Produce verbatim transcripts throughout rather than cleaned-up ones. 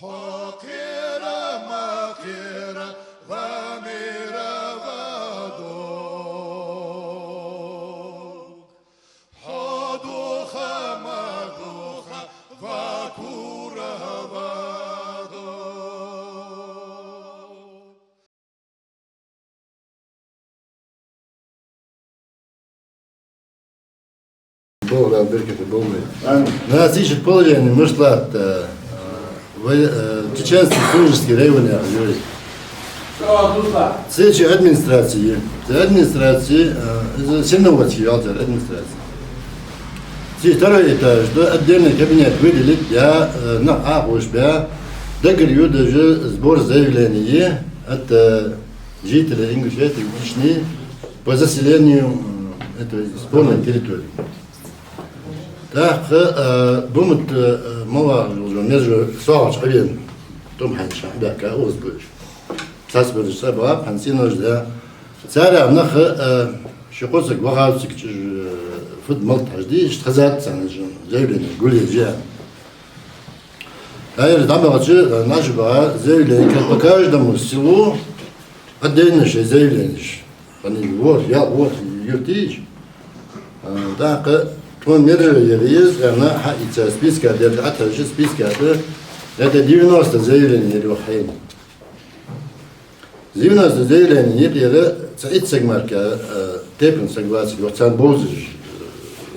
Хьо кхера ма кхера, ва мера ва дог. Хьо духа ма духа, ва кура ва дог. Бог дал беркате болба. Амин. Нас ишта положени мишта латт, э, вай, э, чеченский Сунженский район яха йой. Цу чу администраци я. Цу администраци, э, из Серноводский яхача администраци. Цу второй этаж да, отдельный кабинет выделить даь, э, нах Ӏоховшабаь, дагар ю даже сбор заявлений от, э, жителей Ингушетии, Чечни по заселению, м, этой спорной территории. ТӀаккха, э, бумат, э, мала йолча мержой сагӀача Ӏовена, тӀом хьаьнча хьабаьхка укхаза бувш. Цхьацца бераш цӀа баьб, хьан синош да. Царех нах, э, ши-кхо саг вахав цига чӀоагӀа, э, фуд малт хьажа дий, иштта хезад царна, заявлени гулъеш я. Ӏайра дӀабахача, э, наш баха заявлени по каждому селу отдельно шоай заявленеш. Хьаниг вот, я вот, юрташ. А, тӀаккха тхона мержой яр из, аьнна, хьаийца списка дерг ӀотӀахьежача списка тӀа, это девяносто заявлений яр йоах хьайна. Девяносто заявлений яр, цхьа итт саг мара, а, тайпан саг вацар йоах, царна бовзаш,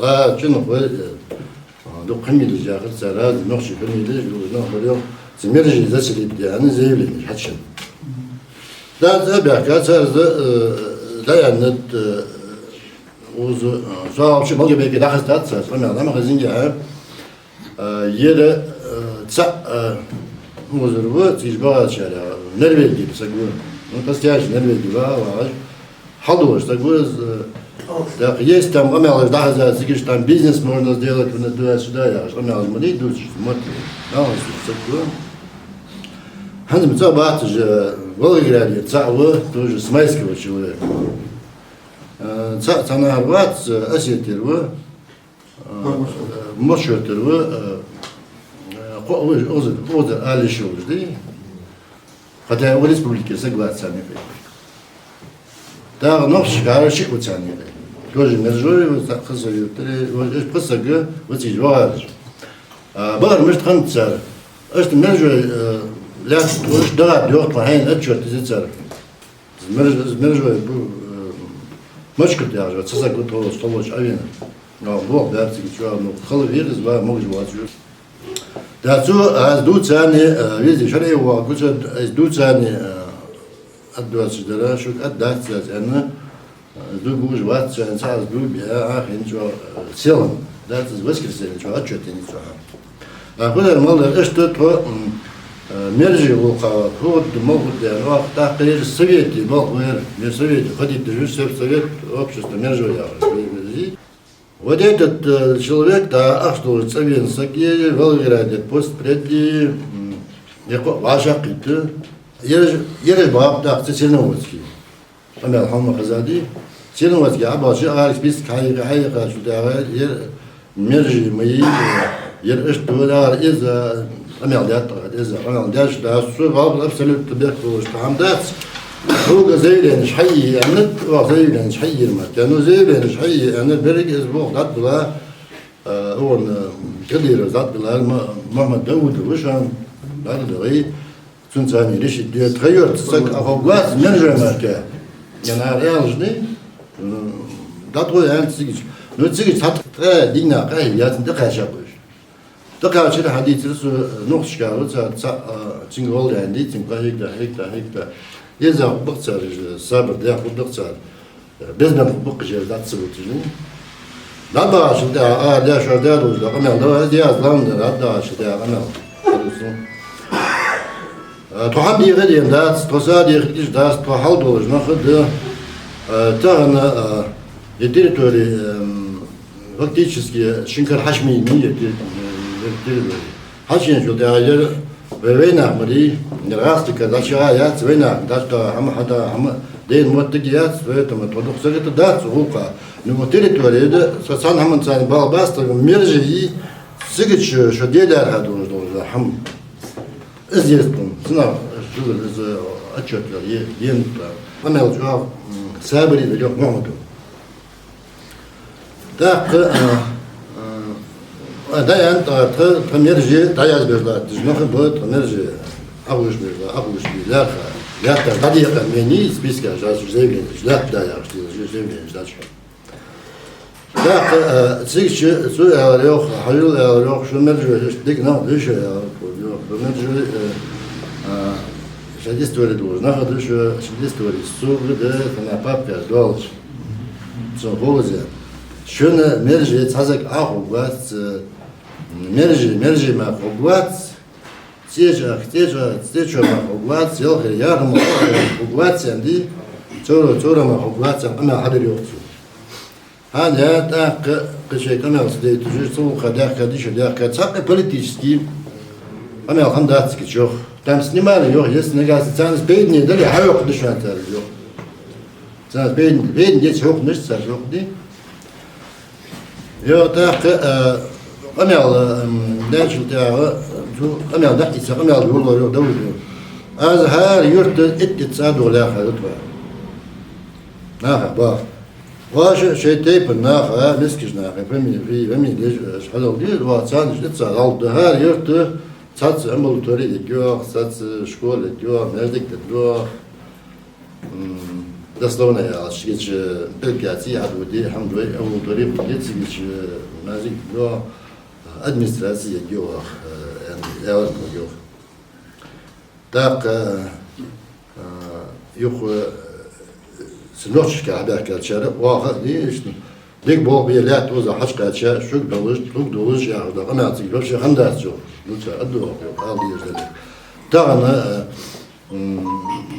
а, чу нах вар, а, дукха фамилеш яхар цар, разные нохчий фамилеш, нах вар йоах, цу мержой заселить де аьнна заявленеш хьачуяьннай. ДӀа цӀа баьхка цар, э, дӀааьннад, э, укхаза, э, со вообще Малгобеке дӀахазийтад цар, къамаьл дӀа ма хезинге, а. Э, ер, э, цхьа, э, укхазара ва, цига бахачарех, Норвегера саг ва. Ну, постоянно Норвегера ва, вагӀаш. Хьалдолаш саг ва из, э, тӀаккха есть там къамаьлаш дӀахаза, цигаш там бизнес можно сделать, вон туда-сюда, яхаш, къамаьлаш ма дий дувцаш, мотт. ДӀахаза саг ва. ХӀанз ма цӀа бац уж, Волгоградера цаӀ ва, тоже с Майского человек. Э, цаӀ цхьа нахар вац, э, Осетера ва, э, Могушкара. Могушкара ва, э, э, кхо ва уж, укхазара, укхазара ала йиш йолаш дий. Хотя укх республикера саг вац царна юкъе. ТӀаккха нохчашкара шиъ ва царна юкъе. Тоже мержой ва, цхьа Хасавюртара, ва, уж пхи саг ва цига вахараш. А, бахар мишта хиннад цар. Иштта мержой, э, лаьца тхо, иштта дагӀа доагӀа тхо хьайна отчёт из цар. Мерж-, из мержой бу, э, Мачкут яхаш, цхьа саг ва тхо волча, тхо волча Ӏовена. Но, бох баьр цига чу, ну, хала вер из, ва, могаш воацаш. ТӀаккха цо, аз дувц царна, э, везде шаре вагу, цо, аз дувц царна, э, ат доацаш дар, шуга ат дац аз, аьнна, э, дувгаш вац, аьнна, цхьа аз дув биа, а, хин чу, э, селхан. Дац аз воскресенье чу, отчёт енна цо хьа. А хӀанз мала иштта тхо, м, э, мержой гӀулакха фу да, мала фу да, ну, тӀаккха ер совете, мала фу яр, ер совете, ходить даже сельсовет, общество мержой яхаш. Вот этот, э, человек, да, ахча долаш цӀавена саг, Волгоградера постпред, м, е кхо вӀашагӀкхийтта. Ераш, ераш баьб тӀаккха цу Серноводский. Къамаьл хьалха ма хезадий. Серноводский Ӏобахача, арахьа список хьайийкха, хьайийкхачул тӀехьагӀа, ер мержой ма йий, ер иштта ва, ер из, къамаьл даьд тӀаккха, из къамаьл даьча, да, со валла абсолютно бехк болаш тхьам дац. Хьога заявленеш хьае аьннад, оаха заявленеш хьаер мара. Ну, заявленеш хьае аьннад, берригаш из бох дӀатӀабилла, э, вон, э, Кадыров дӀатӀабиллар, Ма-, Мухьмад Даудов ва шоана, дӀатӀадале, цунца цхьана решить де. Тха юрта саг Ӏоховргвац мержой мара. Е нахар аьлча, м, дӀатӀавой аьннад цигача. Ну, цигача цхьа ткъаь дийнахьа къахьийга яц, тӀакхаьчаб уж. ТӀакхаьчар, хьадийцар цо, нохчашкара ва цар, цхьа, а, цунга гӀолла яьнна дий, цунга къахьийга, хьийга, хьийга. Из хургба цар, сабар даь хургда цар. Безам бакъ жер дац ца бутижин. ДӀабахачул тӀехьагӀа, а, деш, а, деш, деш, да, къамаьл да, аз яз лам да, дӀабахачул тӀехьагӀа къамаьл. А, тхо хьадийхар ден дац, тхо са дийхар киш дац, тхо хьалдолаш нах да. А, тахан, а, е территори, эм, фактически шин кара хьачумий, е те-, е территори. Хьачуенначул тӀехьагӀа ер вай вайнах ма дий, ер гӀазкхий кара дӀачуяха яц, вайнах дӀачудаха хӀама, хьадаха хӀама, ден моттиг яц, поэтому тхо дукха сагота дац гӀулакха. Ну, территори да, со цхьан хӀаман царна бала бац, так мержой, цигача шо де лаьрхӀа долаш дола хӀама. Из еза тхона, цунах шугара из отчёт е-, ена тхо. Къамаьл чӀоагӀа, м, сабаре даьд йоах Мухьмада. ТӀаккха, а, а, а, дӀааьннад тха, тха, тха мераже дӀаязбеш латташ нах ба, тха мераже Ӏохувшабеш ла-, Ӏохувшабе лаьрхӀа. Лаьттар дӀадекъар мени, спискаш дӀачуяр, заявленеш лаьтта да яхаш, заявленеш дӀачуяр. ТӀаккха, а, цига чу цо аьлар йоах, хьажал аьлар йоах, шун мержой иштта дика нах да шо аьлар йоах. Шун мержой, а, а, шоай истори долаш нах да шо, шун истори сога да, хӀана папка долаш. Цун хоза. Шун мераже цхьа саг Ӏохувргвац, а, мераже, мераже мара хувргвац, цӀеча, цӀеча, цӀечо мара хувргвац, ялхе, ярхӀа мара хувргвац, аьнна дий, цӀоро, цӀоро мара хувргвац, аьнна къамаьл хьадаьр йоах цо. ХӀанз тӀаккха кхы шоай къамаьл ца дайташ, цу гӀулакха даьхкад, иштта даьхкад, цхьаккха политически къамаьл хиннадац кхы чу йоах. Там снимали йоах, если нагахьа санна царна пайдане дале, хьайоаккхаргда шоана цар йоах. Царна пайдане, пайдане деце, хьокхаш цар йоах дий. Йоах тӀаккха, а, къамаьл, м, даьчул тӀехьагӀа, цу къамаьл дӀаийца, къамаьл йолалур йоах Давуд. Аз хӀара юрта итт-итт цӀа догӀа лаьрхӀа да тхо. Наха, бах. Оаш шоай тайпан наха, мискача наха фамилеш, фамилеш, фамилеш хьадоаладе, оаха царна иштта цхьа гӀалат да. ХӀара юрта цхьацца амбулатори ергйоах, цхьацца школа ергйоах, маьждиг ергйоах. М, дословно аьлча, цига чу пелькаци Ӏадвуди, хӀама дой, амбулатори хургья, цига чу маьждиг ергйоах, администраци ергйоах, э, аьнна, аьлар йоах. ТӀаккха, а, юха, а, са нохчашка хьабаьхкачар, оаха а дийшна, дика болх бе лаьтта укхаза хьачукхаьча, шуга долаш, тхога долаш яхаш да къамаьл цига вообще хиннадац йоах. Ну, ца аддугӀа йоах, ала дезаш дале. Тахан, а, м,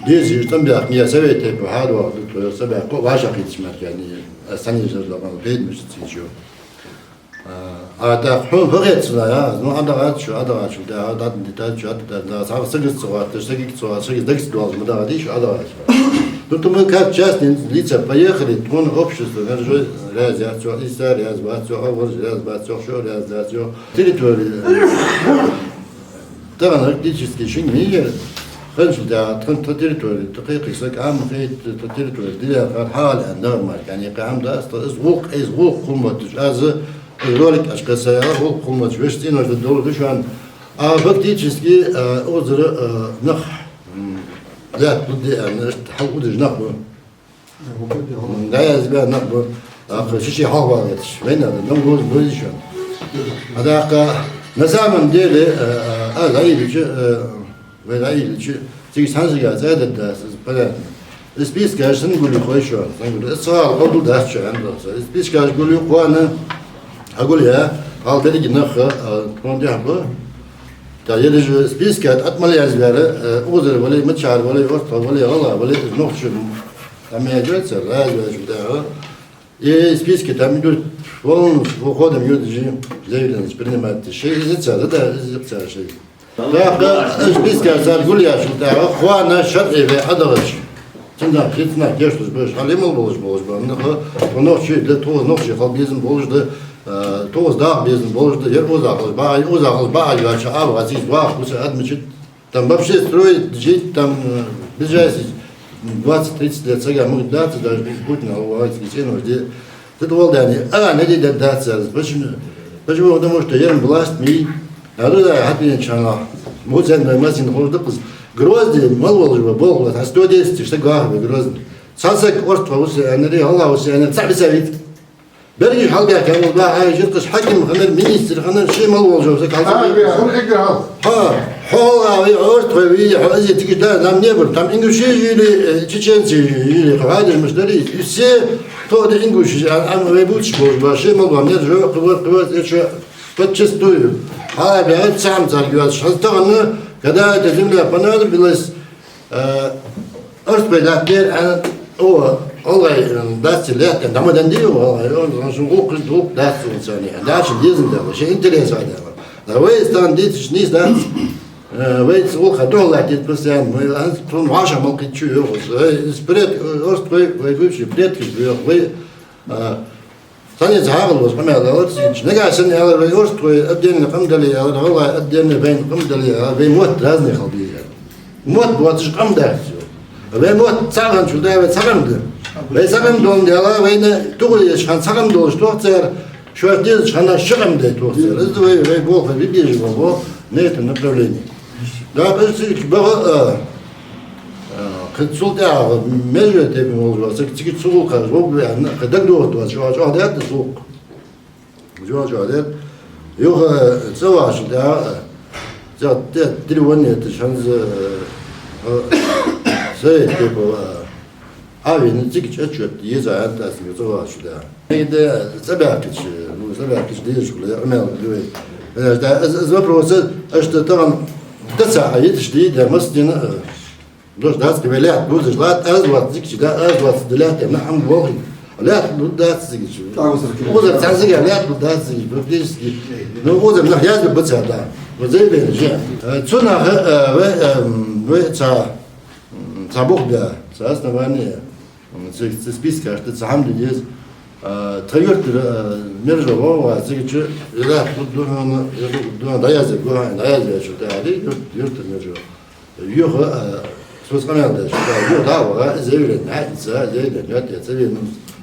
дезаш тӀом баьккха, е совет тайпа хьадоагӀа да тхо, са баьккха, вӀашагӀкхийтача мара кхы, а, санна езаш да къамаьл, пайда мишта цига йоах. А, а тӀаккха хьона фу хет цунах, а? Ну, Ӏадагӏа дац шо, Ӏадагӏа дац шо, да, да, да, да, да, да, да, сага сагага ца гӀотташ, сагага ца гӀотташ, сагага дагца доаллаш ма дагӀа дий шо, Ӏадагӏа дац шо. Ну, то мы как частные лица поехали, тхона общество, мержой раьза яц йоах, из раьза вац йоах, а вож раьза вац йоах, шо раьза дац йоах. Территория. Тахан практически шин миллион ханчул да, тхан та территория, та кхы-кхы саг Ӏама хет, та территория дилла хар хьал а нагӀмар, яни къам дац, та из гӀулакх, из гӀулакх хӀума моташ, аз из ролик аш касая, гӀулакх хӀума моташ, веш цӀенош да долу душан. А фактически, а, озара, а, нах, м, лаьтта лудде, а, наш хьал удаш нах бу. ДӀаязбаь нах ба, а, ши-ши хьалхавала гӀерташ. Вайна да, нам гуз, гуз шо. А тӀаккха, на самом деле, а, а, а, Раилича, а, вай Раилича, цига цхьанзага цӀа даддац, из понятно. Из спискаш сан гулъю хой шо, сан гулъю. Из цхьа гӀалгӀа дац шо, ан дохса. Из спискаш гулъю кхоана, а гулъя, хьал деррига нах, а, тхона тӀехьа ба. Та еле же списка тӀа мел язбаьр, а, узар вале, мачар вале, орстхо вале, гӀалгӀа вале, из нохчо Там я дёрца, разве же, да, а? И списки там идут полностью, по ходам идут же заявления принимать. Ши из цар, да, да, из цар ши. ТӀаккха, э, списка цар гулъяьчул тӀехьагӀа, кхоана шарӀе ве Ӏадагӏаш. Цунах, цунах гешт луш беш, хьалимал болаш, болаш ба. Ну, а, ну, нохчий, да, тхо нохчий халкъ безам болаш, да, а, тхо даха безам болаш, да, ер оза халкъ, баъ, оза халкъ, баъ, я ша, а, вац из вах, куса адмичит. Там вообще строить, жить там, э, ближайшие двадцать-тридцать лет сага могут даться, даже без Путина, у вас есть, ну, где, тут волдани, а, не дадут даться, почему? Почему? Потому что я власть ми, а туда хатвин чана, музен мой масин хождыкс, Грозный, мал волжба, бол, вот, а сто десять, что гах, Грозный. Сасак, орт, вот, а, не, гала, вот, а, не, цаби савит. Берригаш хьалбаьхкаб, ва, хьай жиркхаш хьаким хиннар, министр хиннар, ший мел волча сага хьалбаьхкаб. А, бе, хӀун эггара хьалха? Хьо, хьо, гӀалгӀай, орстхой вий, хьо, из тиги да, нам не бер. Там ингуши жили, э, чеченци жили, хьо, хьадеш мишта дарий. И все, то да ингуши, а, а, вай бутш болаш ба, ший мел ба, мер жо, къуват, къуват, э, чо, подчистую. Хьалбаьхкаб, цхьа хӀама царга йоацаш. Хьал тахан, когда эта земля понадобилась, Э, орстхой лаьттар, а, о, гӀалгӀай, э, дац лаьтта, дӀа ма дандий, о, гӀалгӀай, о, шун гӀулакх, гӀулакх дац цунцани, дачун дезна дела, ши интерес а дела. Да вай стан диташ нийс дац, э, вай цу гӀулакха духьал латтийта постоянно, вай, а, тхона вӀашагӀ мел кхийтта чу йохуш. Вай, из пред, э, орстхой, вай бывший предкаш бу йоах, вай, э, Цхьанне цхьа хьагӀ лоз къамаьл аьлар цига. Нагахь санна аьлар вай орстхой отдельно къам дале, аьлар, гӀалгӀай отдельно вайна къам дале, аьлар, вай мотт разный хила беза. Мотт боацаш къам дац. Вай мотт цхьа хинначул тӀехьагӀа вай цхьа къам да. Вай цхьа къам доландаь, вайна тугӀа езача хана цхьа къам долаш тох цар, шоаш дезача хана ши къам дай тох цар. Из да вай, вай болх бе безаш бола на этом направлении. Да, из цига баха, а, а, кхы цул тӀехьагӀа меже тайпан волаш вола саг цига цу гӀулакха вовга ваьнна, кхы дагадоагӀаргдоацаш, чӀоагӀа, чӀоагӀа даьд из гӀулакх. ЧӀоагӀа, чӀоагӀа даьд. Юха цӀавахачул тӀехьагӀа, цӀа тӀа телефон етташ, хӀанз, а, совет тайпан, а, Ӏовена, цига отчёт еза аьнна, тӀа аз цӀавахачул тӀехьагӀа. Эгда цӀабаьхкача, ну, цӀабаьхкача дезаш хул, я къамаьл ду вай. Э, да, из, из вопрос, а, иштта тахан даца а йиташ дий, да, массанена, э, дош дац, кхы вай лаьтта дузаш латт, аз вац цига чу, да, аз вац да лаьтта, нахьам болхи. Лаьтта лургдац цига чу. Узар цхьа цига лаьтта лургдац цига, практически. Ну, узар нах язбе бац, да. Вот заявление же. Э, цу наха, э, вай, э, вай цхьа цхьа бух баь, цхьа основание, м, цхьа, цхьа списка, аш цхьа хӀама де деза. А, тха юртара, а, мержо вагӀа, цига чу, ира, хӀу дуьхьал, ира, хӀу дуьхьал, дӀаязде гохьа, дӀаязде чу, тӀа, аьле, юрт-, юртара мержо. Юха, а, соца къамаьл деш, тӀа, юха дӀа а ваха, заявление, хьаьца, заявление, хьаьца, цӀавена.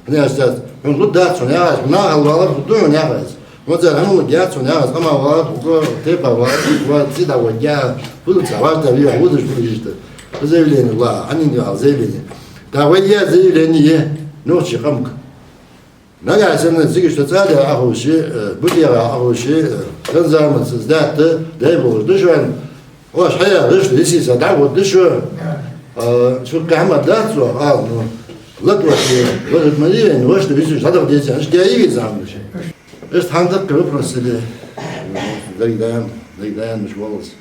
ХӀана аьлча, хьона лургдац хьона яхаш, нахал валар, хӀу дуьхьал яхаш. Мо цар хӀама лургьяц хьона яхаш, къаман валар, хӀу тайпан валар, ва цига дӀаводдя, хӀу ца варта вига, хӀу деш хӀу иштта. Заявление ла, хьанна ял заявление. ТӀа вай я заявление, нохчий къамга. Нагахь санна цига иштта цӀа даь Ӏохувши, э, бутӀера Ӏохувши, э, цхьан заманца из даьтта, дай болаш да шоана. Оаш хьаяхаш, лисиса дӀагӀоргда шо. А, шо кхы хӀама дац оаха, ала, ну, латвати, латвати ма дий вайна, вашта висуш дӀадахьа деза, аш даьй веза хӀама. Иштта хӀанз даккха вопрос селе. Дагдаем, дагдаем миш волас.